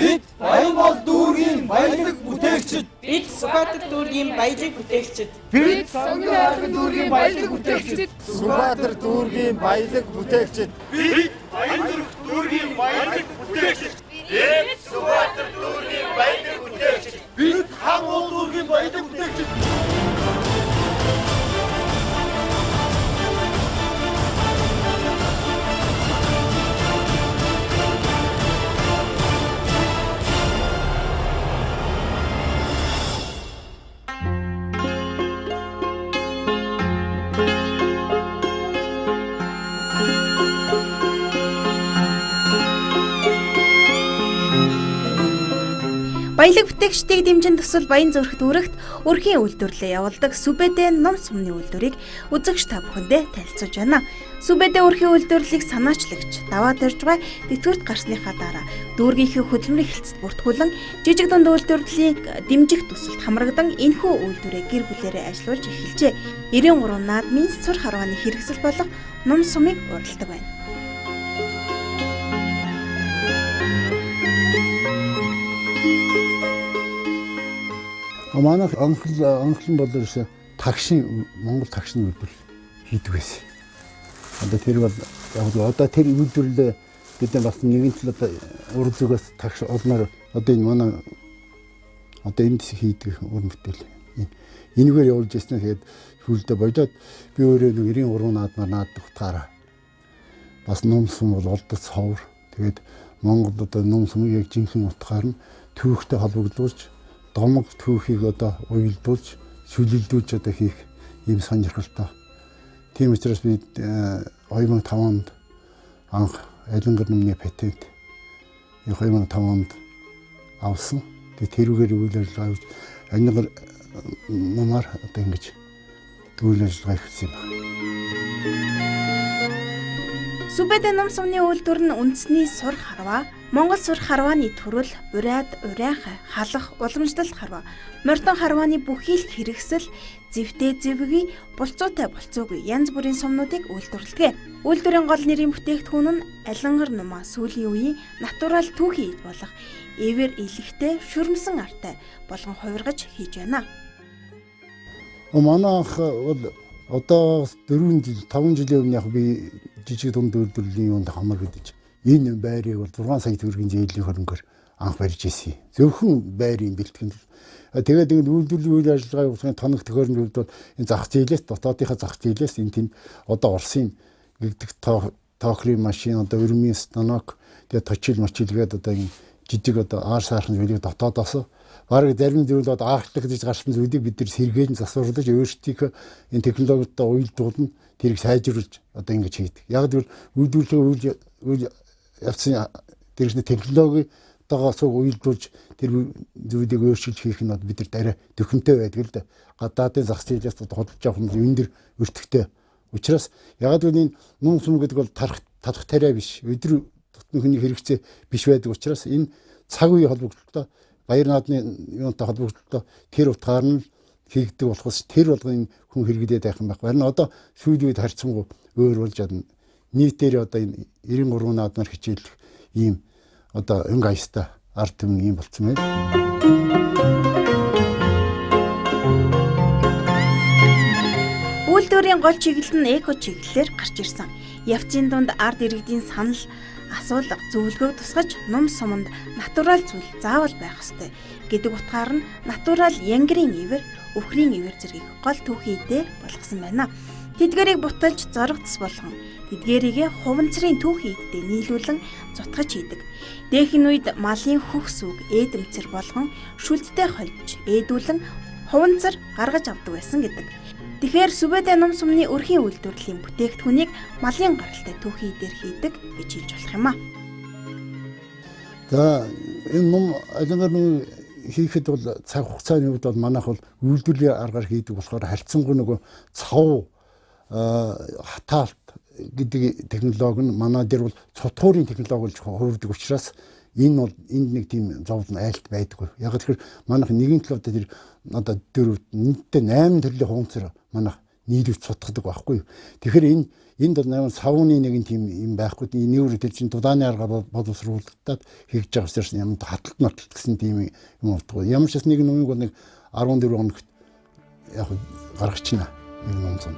Бид Баянбол дүүргийн баялаг бүтээгчид. Бид Сүхбаатар дүүргийн баялаг бүтээгчид. Бид Сонгон айлган дүүргийн баялаг бүтээгчид. Сүхбаатар дүүргийн баялаг бүтээгчид. Бид Баяндүрх дүүргийн баялаг бүтээгчид. Бид Сүхбаатар дүүргийн баялаг бүтээгчид. Бид Хан уул дүүргийн баялаг бүтээгчид. Баялаг бүтээгчдийг дэмжин төсөл Баян-Зүрх дүүрэгт өрхийн үйлдвэрлэлээ явуулдаг Сүбэдэ ном сумны үйлдвэрийг үзэгч та бүхэндээ танилцуулж байна. Сүбэдэ өрхийн үйлдвэрлэлийг санаачлагч даваа доржгой тэтгэврт гарсныхаа дараа дүүргийнхээ хөдөлмөрийн хэлцэд бүртгүүлэн жижиг дунд үйлдвэрлэлийг дэмжих төсөлд хамрагдан энэхүү үйлдвэрээ гэр бүлээрээ ажиллуулж эхэлжээ. 93 наадмын сур харвааны хэрэгсэл болох ном сумыг уралдаг байна. Манайх онхлон бол ерөөсөө тагшин Монгол тагшны үйлдвэр хийдэг байсан. Одоо тэр бол яг л одоо тэр үйлдвэрлэлээ бид нар бас нэгэн тал одоо уран зүгээс тагш олноор одоо энэ манай одоо энэ хэсэг хийдэг уран бүтээл. Энэгээр явуулж ирсэн. Тэгээд сүүлдээ болоод би өөрөө нэг 93 наадмаар наадах утгаараа бас ном сум бол олдоц ховор. Тэгээд Монгол одоо ном сумыг яг жинхэнэ утгаар нь түүхтэй холбогдуулж домог түүхийг одоо уялдуулж, сүлэлдүүлж одоо хийх ийм сонирхолтой. Тийм учраас би 2005 онд анх Алингар номны патент 2005 онд авсан. Тэгээ тэрүүгээр үйл ажиллагаа явуулж Алингар номоор одоо ингэж үйл ажиллагаа эхэлсэн юм байна. Сүбэдэ ном сумны үйлдвэр нь үндэсний сур харваа, Монгол сур харвааны төрөл, урайд, урайхай, халах, уламжлал харваа, мордон харвааны бүхий л хэрэгсэл, зэвтэй зэвгүй, булцуутай булцуугүй янз бүрийн сумнуудыг үйлдвэрлэдэг. Үйлдвэрийн гол нэрийн бүтээгдэхүүн нь алингар нумаа сүүлийн үеийн натурал түүхийн эд болох эвэр элэгтэй шүрмсэн артай болгон хувиргаж хийж байна. Манайх бол одоо 4 жил, 5 жилийн өмнө яг би жижиг дунд үйлдвэрлэлийн юунд хамрагдаж энэ байрыг бол 6 сая төгрөгийн зээлийн хөрөнгөөр анх барьж ирсэн. Зөвхөн байрын бэлтгэл. Тэгээд энэ үйлдвэрлэлийн үйл ажиллагаа явуулахын тоног төхөөрөмжүүд бол энэ зах зээлээс дотоодынхаа зах зээлээс энэ тэнд одоо Оросын гэгдэх тоохрын машин, одоо өрмийн станок, тэгээд точил мочил гээд одоо энэ жижиг одоо аар саархан зүйлийг дотоодоос бараг зарим зүйл одоо Арктик гэж гарсан зүйлийг бид нар сэргээн засварлаж өөрсдийнхөө энэ технологитой уялдуулна, тэрийг сайжруулж одоо ингэж хийдэг. Яг гэвэл үйлдвэрлэлийн үйл явцын дээрээс технологитойгоо суг уялдуулж тэр зүйлийг өөрчилж хийх нь бид нар арай төхөмтэй байдаг л да. Гадаадын зах зээлээс худалдаж авах нь өндөр өртөгтэй. Учраас яг гэвэл энэ нум сум гэдэг бол тарах тариа биш. Өдөр тутмын хүний хэрэгцээ биш байдаг учраас энэ цаг үеийн холбогдлолтой баяр наадны юунтай холбогдлолтой тэр утгаар нь хийгдэг болохоос тэр болгон хүн хэрэглээд байх юм байхгүй. Харин одоо сүүлийн үед харьцангуй өөр болж чадна. Нийтээр одоо энэ 93 наадмаар хичээлэх ийм одоо өнгө аястай ард түмэн ийм болцсон байна. Үйлдвэрийн гол чиглэл нь эко чиглэлээр гарч ирсэн. Явцын дунд ард иргэдийн санал асуулга зөвлөгөөг тусгаж нум суманд натурал зүйл заавал байх ёстой гэдэг утгаар нь натурал янгирын ивэр, өхрийн ивэр зэргийг гол түүхийн эдээ болгосон байна. Тэдгэрийг буталж зорго тус болгон тэдгэрийгээ хуванцрын түүхийн эдтэй нийлүүлэн зутгаж хийдэг. Дээхэн үед малын хөх сүг ээдэмцэр болгон шүлдтэй холбож ээдүүлэн хуванцар гаргаж авдаг байсан гэдэг. Тэгэхээр Сүбэдэ ном сумны өрхийн үйлдвэрлэлийн бүтээгдэхүүнийг малын гаралтай түүхийн эдээр хийдэг гэж хэлж болох юм а. За энэ ном алингаар нэг хийхэд бол цаг хугацааны хувьд бол манайх бол үйлдвэрлэлийн аргаар хийдэг болохоор харьцангуй нөгөө цав хатаалт гэдэг технологи нь манай дээр бол цутгуурын технологи болж хувирдаг учраас энэ бол энд нэг тийм зовлон айлт байдаггүй. Яг тэгэхээр манайх нэгэн талд тэр одоо дөрөв нийтдээ 8 төрлийн хуванцар манайх нийлүүлж цутгадаг байхгүй юу. Тэгэхээр энэ энд бол ямар савны нэгэн тийм юм байхгүй. Нүүр тэр чинь дудааны аргаар боловсруулагдаад хийж байгаа учраас ямар хаталт маталт гэсэн тийм юм болдгоо. Ямар ч нэг номыг бол нэг 14 хоногт яг гаргачихна. Нэг ном зам.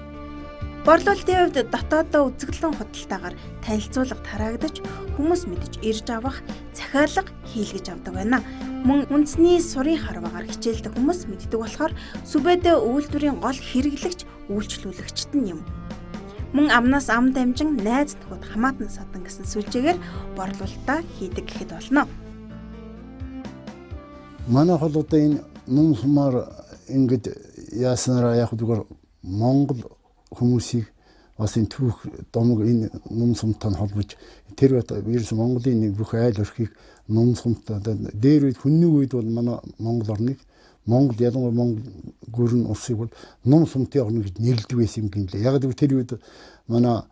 Борлуулалтын хувьд дотооддоо үзэглэн худалдаагаар танилцуулга тараагдаж хүмүүс мэдж ирж авах захиалга хийлгэж авдаг байна. Мөн үндэсний сурын харваагаар хичээлдэг хүмүүс мэддэг болохоор Сүбэдэ үйлдвэрийн гол хэрэглэгч үйлчлүүлэгчд нь юм. Мөн амнаас ам дамжин найз нөхөд хамаатан садан гэсэн сүлжээгээр борлуулалтаа хийдэг гэхэд болно. Манай хол одоо энэ нум сумаар ингэж яаснараа яг зүгээр Монгол хүмүүсийг бас энэ түүх домог энэ нум сумтай нь холбож тэр ерөөс Монголын бүх айл өрхийг нум сумтай дээр үед хүнний үед бол манай Монгол орныг Монгол ялангуяа Монгол гүрэн улсыг бол нум сумтай орно гэж нэрлэдэг байсан юм гинлээ. Яг гэвэл тэр үед манай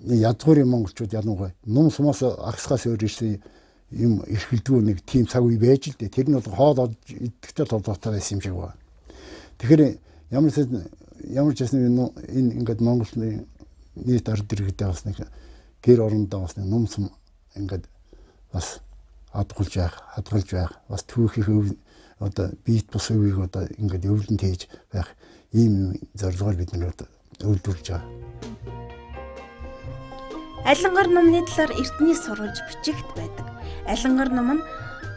язгуурын монголчууд ялангуяа нум сумаас агсгаас өөр ирсэн юм эрхэлдэггүй нэг тийм цаг үе байж л дээ. Тэр нь бол хоол олж идэхтэй толгойтой байсан юм шиг байна. Тэгэхээр ямар ч гэсэн энэ ингээд Монголын нийт ард иргэдээ бас нэг гэр орондоо бас нэг нум сум ингээд бас хадгалж байх, бас түүхийг одоо биет бус үеийг одоо ингээд өвлөн тээж байх ийм зорилгоор бид нар үйлдвэрлэж байгаа. Алингар номны талаар эртний сурвалж бичигт байдаг. Алингар ном нь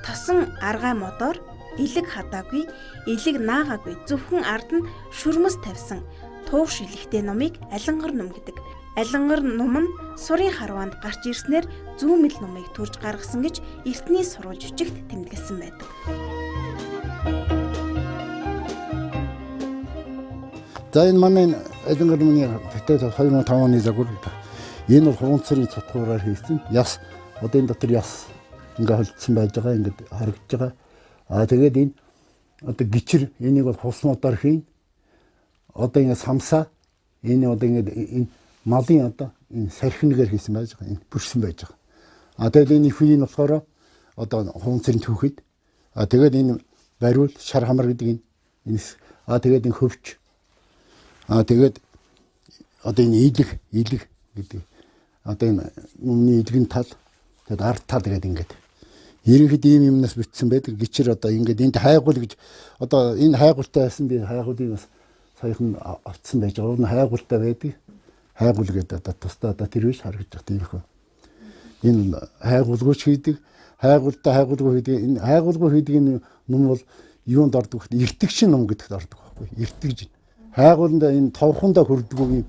тосон аргай модоор элэг хадаагүй, элэг наагаагүй зөвхөн ард нь шүрмэс тавьсан тууш элэгтэй номыг алингар ном гэдэг. Алингар ном нь сурын харваанд гарч ирснээр зүүмэл номыг төрж гаргасан гэж эртний сурвалж бичигт тэмдэглэсэн байдаг. За энэ манай алингар номны бүтээл 2005 оны загвар. Энэ бол хурууцрын цутгуураар хийсэн. Яс одоо энэ дотор яс ингээ холдсон байж байгаа, ингээд харагдаж байгаа. Аа тэгээд энэ одоо гичэр энийг бол хус модоор хийн. Одоо ингэ самсаа энэ одоо ингэ энэ малын одоо энэ сархингээр хийсэн байж байгаа. Энэ бүрсэн байж байгаа. Аа тэгээд энэ их үеийн болохоор одоо хурууцрын түүхэд аа тэгээд энэ бариул шар хамар гэдэг энэ аа тэгээд энэ хөвч аа тэгээд одоо энэ илэг гэдэг одоо энэ өмнө илгэн тал тэгээд ард тал гэдэг ингээд ерөнхийдөө ийм юмнаас бүтсэн байдаг. Гичэр одоо ингээд энд хайгуул гэж одоо энэ хайгуултай байсан би хайгуулыг бас саяхан авцсан байж байгаа. Уг нь хайгуултай байдаг. Хайгуул гэдэг одоо тусдаа одоо тэр биш харагдаж байгаа тийм их. Энэ хайгуулгүйч хийдэг, хайгуултай хайгуулгүй хийдэг. Энэ хайгуулгүй хийдэг энэ ном бол юунд ордог вэ? Эртэгчин ном гэдэгт ордог байхгүй. Эртэгжин. Хайгууланда энэ товхондоо хөрдөггүй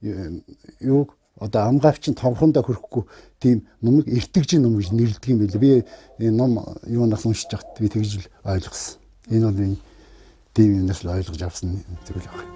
юм юуг одоо амгаавчин товхондоо хөрөхгүй тийм номыг эртэгжин ном гэж нэрлэдэг юм билээ. Би энэ ном юунаас уншиж байхад би тэгж л ойлгосон. Энэ бол энэ тийм юмнаас л ойлгож авсан зүйл байна.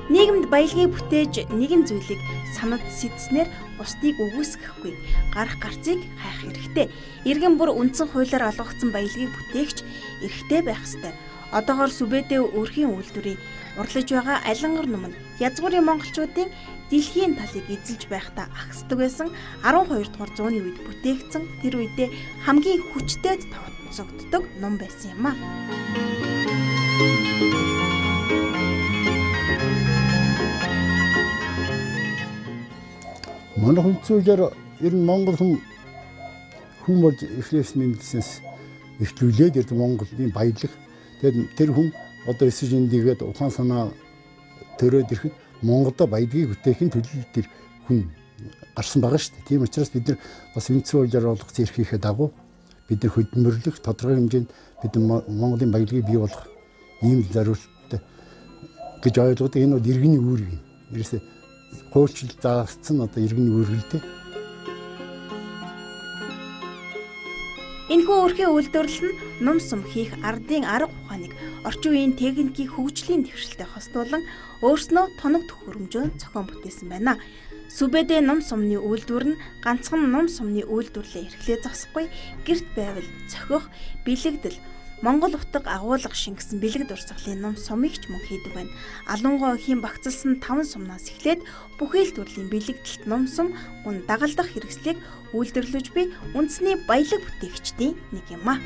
Нийгэмд баялагийг бүтээж нэгэн зүйлийг санад сэтснээр бусдыг үгүйсгэхгүй гарах гарцыг хайх хэрэгтэй. Иргэн бүр үндсэн хуулиар олгогдсон баялагийг бүтээгч эрхтэй байх ёстой. Одоогоор Сүбэдэ өрхийн үйлдвэрийн урлаж байгаа алингар ном нь язгуурын монголчуудын дэлхийн талыг эзэлж байхдаа агсдаг байсан 12 дугаар зууны үед бүтээгдсэн тэр үедээ хамгийн хүчтэй тооцогддог ном байсан юм а. Манай хүнцүүлэр ер нь Монгол хүн болж эхлээс нэмэлтсэнс эхлүүлээд ер нь Монголын баялаг. Тэгээд тэр хүн одоо эсэж эндийгээд ухаан санаа төрөөд ирэхэд Монголдо баялагийг бүтээхийн төлөө тэр хүн гарсан байгаа шүү дээ. Тийм учраас бид нар бас үндсэн хуулиар олгосон эрхийнхээ дагуу бид нар хөдөлмөрлөх тодорхой хэмжээнд бид Монголын баялагийг бий болгох ийм зориулттай гэж ойлгодог. Энэ бол иргэний үүрэг юм. Ерөөсөө хуульчлал заагдсан одоо иргэний үүрэг л дээ. Энэхүү өрхийн үйлдвэрлэл нь нум сум хийх ардын арга ухааныг орчин үеийн техникийн хөгжлийн дэвшилтэд хостуулан өөрснөө тоног төхөөрөмжөө зохион бүтээсэн байна. Сүбэдэ нум сумны үйлдвэр нь ганцхан нум сумны үйлдвэрлэлээ эрхлээ зогсохгүй гэрт байвал цохих, бэлэгдэл, Монгол утга агуулга шингэсэн бэлэг дурсгалын ном сумыг ч мөн хийдэг байна. Алунгоо хийн багцлсан 5 сумнаас эхлээд бүхий л төрлийн бэлэгдэлт ном сум мөн дагалдах хэрэгслийг үйлдвэрлэж буй үндэсний баялаг бүтээгчдийн нэг юм а.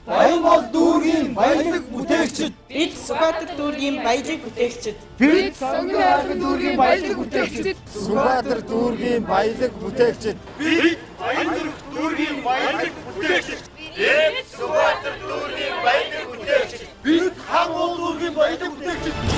Баянбол дүүргийн баялаг бүтээгчид. Бид Сүхбаатар дүүргийн баялаг бүтээгчид. Бид Сонгон аймгийн дүүргийн баялаг бүтээгчид. Сүхбаатар дүүргийн баялаг бүтээгчид. Бид Баяндүрх дүүргийн баялаг бүтээгчид. Бид Сүхбаатар дүүргийн баялаг бүтээгчид. Бид Хан уул дүүргийн баялаг бүтээгчид.